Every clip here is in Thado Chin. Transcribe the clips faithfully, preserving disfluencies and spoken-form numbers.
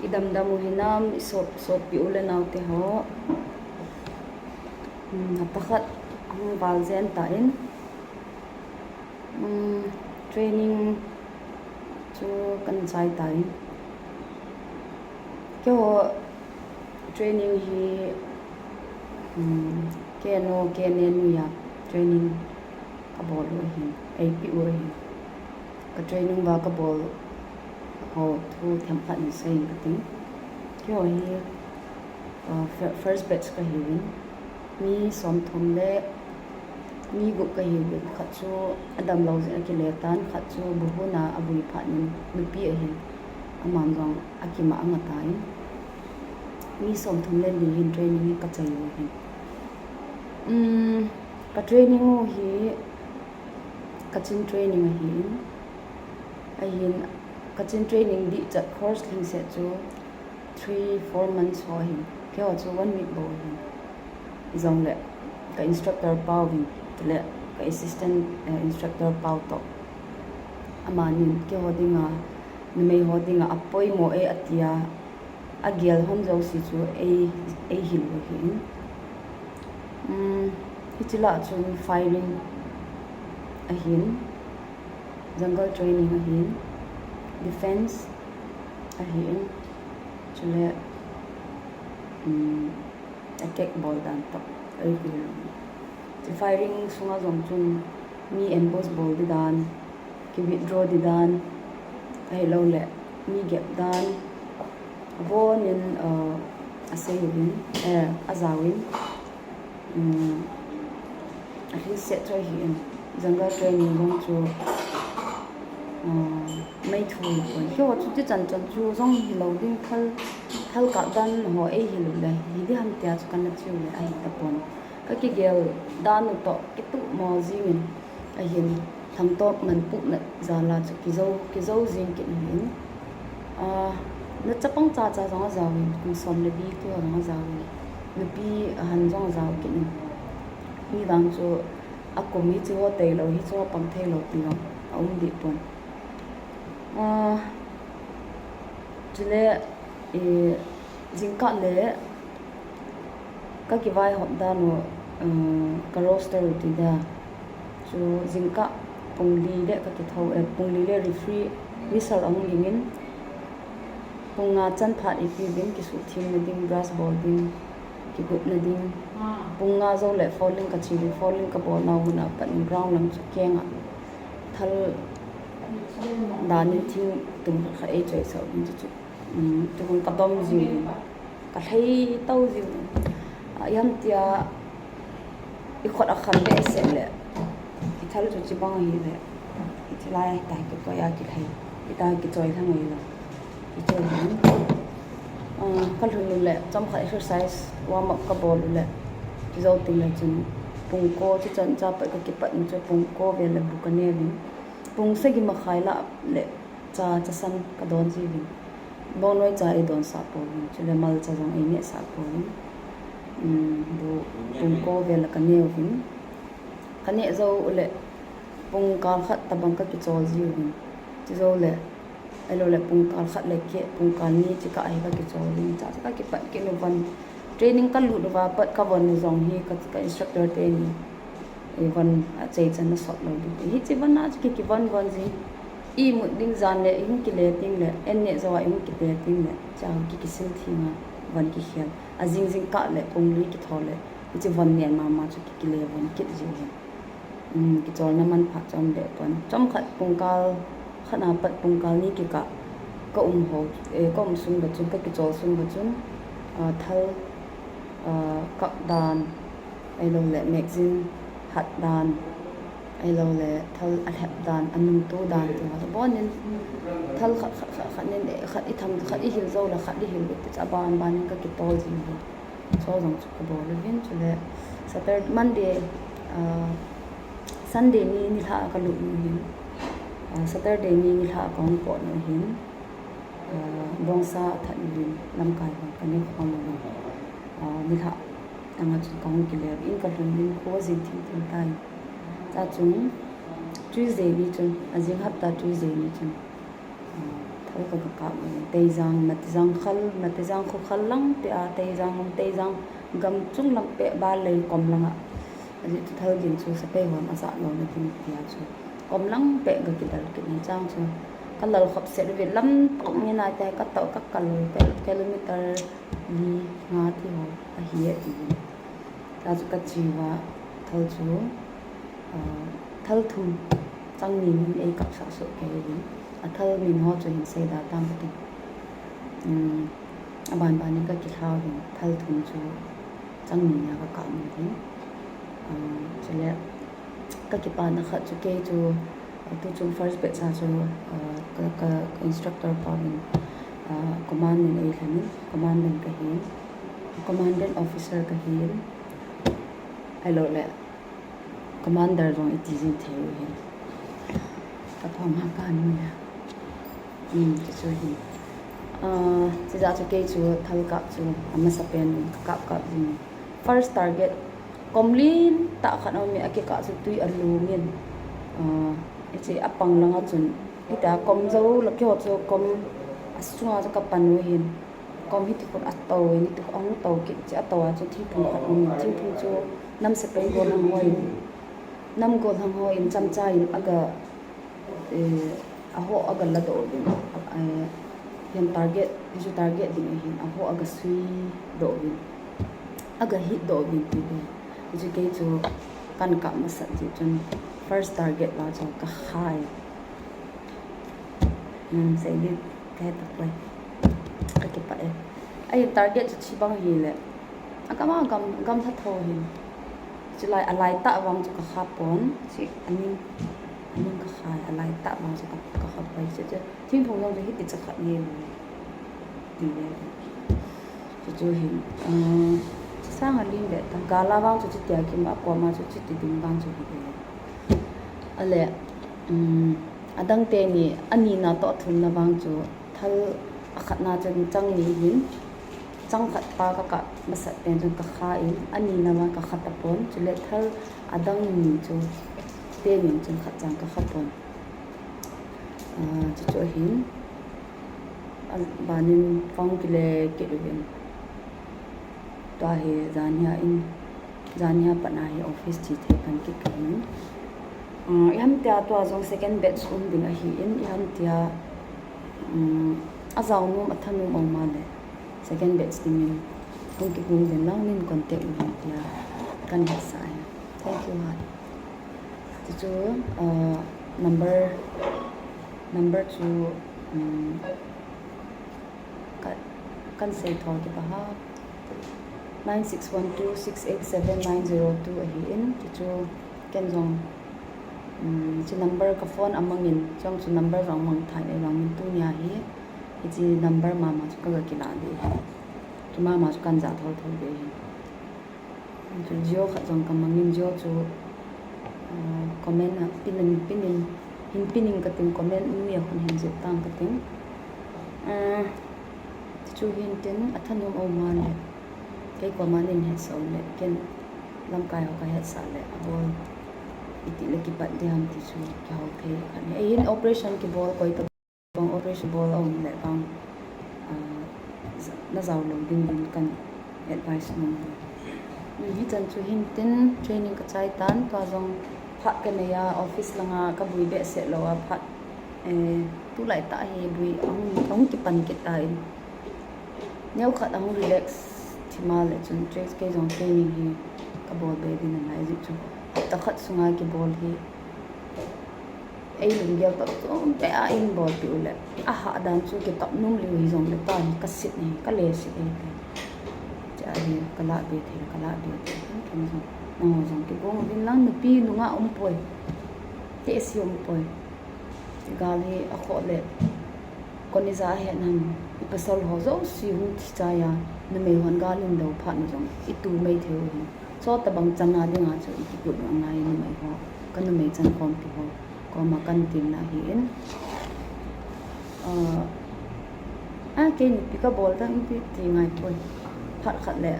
Idamdam u hinam, isop, sopi u le nao te ho. Hmm, hapta khat hung val jen tan. Hmm, training chu kan chai tan. Keiho training hi, hmm, K N O, K N A noiya training kabol u ahin, eipe u ahin. Ka training uva kabol ho thu themkhat in seiyin kating. Keiho hi, uh, fir-, first batch kahiuvin. Mi somthum le mi gup kahiuvin. Khat chu adamlou jeh in akile tan, khat chu buhun a avui phat in nupi ahin. Aman jong akimah anga tan. Mi somthum le li hin training hi kachai u ahin. Um, ka training u hi Kachin training ahin. Ahin, Kachin training dihchat course lhingset chu three, four months ho ahin. Keiho chu one week bou ahin. Ijongle ka instructor pau vin, chule ka assistant, eh, instructor pau toh. Amanin keiho dinga, numei ho dinga apoimo e atia, agel hon jouse chu ei, eihil u ahin. Um, hiche lah chun firing ahin, jungle training ahin, defense ahin, chule, um, attack bol dan toh eihil u ahin. Chu firing sunga jong chun mi ambush bol ding dan, ki withdraw ding dan, ahilouleh mi gep dan, abonin, uh, asei uvin, eh, ajaovin, um, alhingset chu ahin, jungle training jong chu, uh, maithu hipon. Keiho chu chuchan chan chu jong hilou ding, thal, thal kap dan ho eihil uleh, hiding ham tia chu kana che uleh, ahitapon. Kakigel dan u toh kituhmo jingin, ahin, lhangtop manpuhnat jal a chu kijou, kijou jing kit in ahin. Ah, na chapang chacha jong ajaovin, kum som le li tiho jong ajaovin, nupi ahan jong ajao kit in. Hivang chu akum hicheho tailou, hicheho pang theilou ti jong aum dehpon. Ah, chule, eh, jingkah le kakivaihop dan u, eh, ka roster u ti dia. Chu jingkah pung li le kakithou, eh, pung li le referee, whistle ahung gingin, pung nga chan phat ipi uvin, kisuhthengna ding, brush bol ding, kigupna ding. Pung nga jouleh falling kache uvin, falling kabolnau mun a pat in ground lang chu kenga thal danin thing tum khat khat eichoisah uvin chu chu. Um, tukun kadom jiuvin, kalhei tou jiuvin. Ah, iham tia, ikhut akham behseh leh, ithal chu chibang ahileh, hichelai tah kikoi a kilhei, hitia kichoi lhang ahilou, kichoi lhang. Ah, kalhun uleh chomkhat exercise warm up kabol uleh, chujou tengleh chun pung ko, chuchan chapat kakipatna chu pung ko vel le bu kaneuvin, pung sagi makhai lah leh cha, chasan kadon jiuvin. Bongnoi cha eidonsah pouvin, chule malcha jong einehsah pouvin. Um, bu pung ko vel kaneuvin. Kaneh jou uleh pungkal khat tobang kakichol jiuvin. Chujouleh, ahilouleh pungkal khat le keh, pungkal ni chikah hi kakichol uvin. Cha chu kakipat kit uvin. Training kalut uva pat kavon u jong hi ka, ka instructor teni, eh, von achaichan nasot lou ding ti. Hiche von a chu ki, kivon von jing. Imut ding jan le ihung kile tengleh, an neh jou a ihung kile tengleh, cha ki, kisil thenga von kikhel. Ajing jingkah le pung li kitho leh, hiche von nen mama chu ki, kile von kit jiu hin. Um, kicholna manpha chom behpon. Chomkhat pungkal khat a pat pungkal ni kikah kaum ho, eh, kaum sung uva chun, kakichol sung uva chun, ah, thal, ah, kap dan, ahilouleh magazine hat dan, ahilouleh thal alhep dan, anungto dan tiho abonin, thal khat, khat, khat, khat nin, eh, khat itham, khat ihil jouleh khat ihil u ti chu aban banin kakitol jing u. Chu jong chu kabol uvin, chule Saturday, Monday, ah, Sunday ni nilhah a kalut u hin. Ah, Saturday ni nilhah a kahung pot u hin. Ah, bongsa athat uvin, lamkai ho kanekhom uvin. Ah, nilhah anga chun kahung kile uvin, kalhun uvin, kho jing thim thim tan. Chuchun Tuesday ni chun, ajing hapta Tuesday ni chun, ah, Thal ka, ka kap mai. Teijang, Matijang khal, Matijang kho khal lang peh a, Teijang um, Teijang gam chung lang peh, Balei kom lang a. Ajeh chu thal gin chu sapei hon ajah lou na ding tia chu kom lang peh ka kidal kit na chang chu. Ka lal khop set ve lam tong ni na te ka to ka kal pe kilometer li nga ti ho ahi e ti. Ta chu ka chi uva thal chu, ah, thal thum chang ni min ei kap sah soh kei uvin. A thal min ho chu hin sei da tang ka tin. Um, a ban ban in ka kilha uvin thal thum chu chang ni na ka kap uvin. Um, chule ka kipana khat chu kei chu, uh, tu chung first batch a chu, uh, ka, ka, ka instructor pa min, uh, command in ei lhanin, commandant ka hin, commandant officer ka hin, ahilou le, commander jong i ti jing thei u hin. Ka thom ha ka nu le. Um, ti chu hin. Uh, chijeh chu kei chu thal kap chu, amasa pen ka kap kap jing. First target, kom lin tah khat a um e, a kikah chu tui a lungin, ah, hiche a pang langa chun, hitia kom jou la keiho chu kom a sunga chu ka pan u hin, kom hiti khun a to in, hiti khun a hung to kit, hiche a to a chu thingphung khat um in, thingphung chu nam sepai gollhang ho in, nam gollhang ho in chamcha in a ga eh, a ho a ga la doh uvin, eh, hian target, hichu target ding ahin, a ho a ga sui doh uvin, a ga hit doh uvin ti ve. Hichu kei chu kan kap masat jeh chun first target vang chu ka kha e. Hmm, sei ding ka he tapoi. Ka kipah e. Ahin target chu chi bang hile. A gam a gam, gamla tho hin. Chulai a lai tah vang chu ka kha pon. Chi a ning, a ning ka kha, a lai tah vang chu ka, ka kha poi. Chu, chu, thingphung jong chu hiti cha khat nge le. Ti le. Chu, chu hin, ah, chu sang a lim le ta. Gal a vang chu chutia kim a kom a chu chuti ding vang chu hi le. A le, um, a dang teni, a ni na toh a thum na vang chu, thal a khat na chun chang ni hin, chang khat pa ka kap masat pen chun ka kha in, a ni na vang ka kha tapon, chule thal a dang ni chu teni chun khat chang ka kha pon. Ah, chu chu ahin, a ban in phone kile kit uvin. Tua hi jan hia in, jan hia pat na hi office chi thei pan kit ka hin. Ah, i ham tia tua jong second batch um ding ahi in, i ham tia, um, a jao nom a tha nom um a le. Second batch ding in, hung kibung den lang nin contact uvin tia kan hetsah e. Thank you, ha. Chu chu, ah, number, number chu, um, Ka, kan sei tho kit a ha. Nine six one two six eight seven nine zero two ahi in, chu chu ken jong, um, chu number ka phone a mang in, chong chu number jong mang thei le vang in tunia hi, hiche number mama chu ka ga kila ding hi. Chu mama chu kan ja tho tho ding hi. Chu Jio khat jong ka mang in, Jio chu, ah, comment a pin in, pin in, hin pin in ka ting, comment nui a khun hin jep tang ka ting. Ah, chu hin tin a thanom a um a le, kei koma nin hetsah u le, ken lamkai ho ka hetsah le, a bol iti le kipat ding ham ti chu kihou thei khat ni. Ei hin operation kibol koi ta bang operation bol a um le bang, ah, na jao lou ding ding kan advice nom. Hichan chu hin tin training ka chai tan, tua jong phat ka nei a, office langa ka bui behseh lou a phat, eh, tulai tah hi bui ahung, ahung kipan kit ta in. Neo khat ahung relax thim a le chun tra-, kei jong training hi ka bol be ding nalai jeh chun. Hapta khat sunga kibol hi. Ei lunggel tah chom peh a in bol pi u le. A hah dan chu kitap nom lou hi jong le tan ka sit ni, ka le sit e. Cha hi ka la be thei, ka la be thei. Ken jong. Nangho jong kigong uvin lang nupi nungah um poi. Te si um poi. Gal hi a khoh le. Koni ja a het nam, i pasal ho jouse hung thi chai a, numei hon gal in do phat na jong, i tu mai thei u hin. Chutobang chan a dinga chu i kikut u angai numei ho, ka numei chan khompi ho, koma kan temna hi in. Ah, a, kei nupi ka bol ta in ti, ti ngai poi. Phat khat le,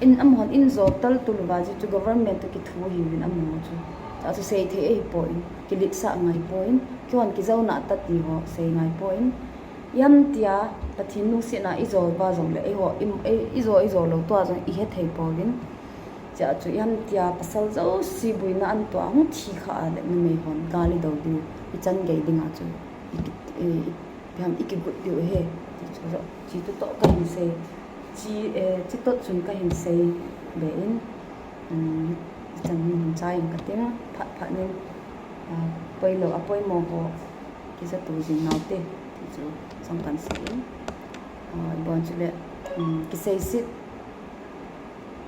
in amahon in jop tal tu louva jeh chu government toh kithu hi uvin amaho chu. Cha chu sei thei ahi poi, kiletsah ngai poi, kihon kijou na ta ti ho, sei ngai poi. Ihamtia Pathen lungsetna ijol uva jongle, eiho, i, i, ijol, ijol lou tua jong ihe thei pouvin. Chea chu ihamtia pasal jouse boina anatoh a hung thi kha a le numei hon gal idou diu, ichan gei dinga chu, i, i, i, ipi ham ikigot diu ahi. Ti chu joh, chuti toh kahin sei. Chi, eh, chuti toh chun kahin sei be in, um, ichan min hin chai in kating, phat phat nin, ah, poilou, apoimo ho, kisa tu jing nau te, ti chu, song kan sei in. Ah, ibon chule, um, kiseiset,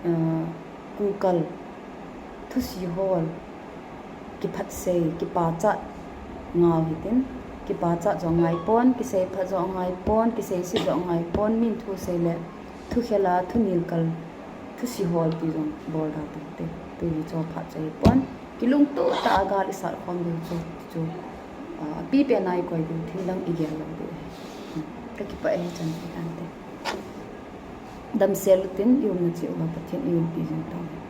ah, kukal, thusi hol, kiphatsei, kipachat, ngau hitin, kipachat jong ngai pon, kisei phat jong ngai pon, kiseiset jong ngai pon, min thu sei le, thu khel a, thu nilkal, thusi hol ti jong bol da tante. Tu hi chu phat chu ahi pon. Kilungtoh tah a gal isat khom diu chu, chu, ah, apipen a ikoi diu, thinglhang igel lou diu ahi. Kakipah e, chan chu tante. Damsel utin, i-umna cheh uva Pathen in eiumpi jing tauhen.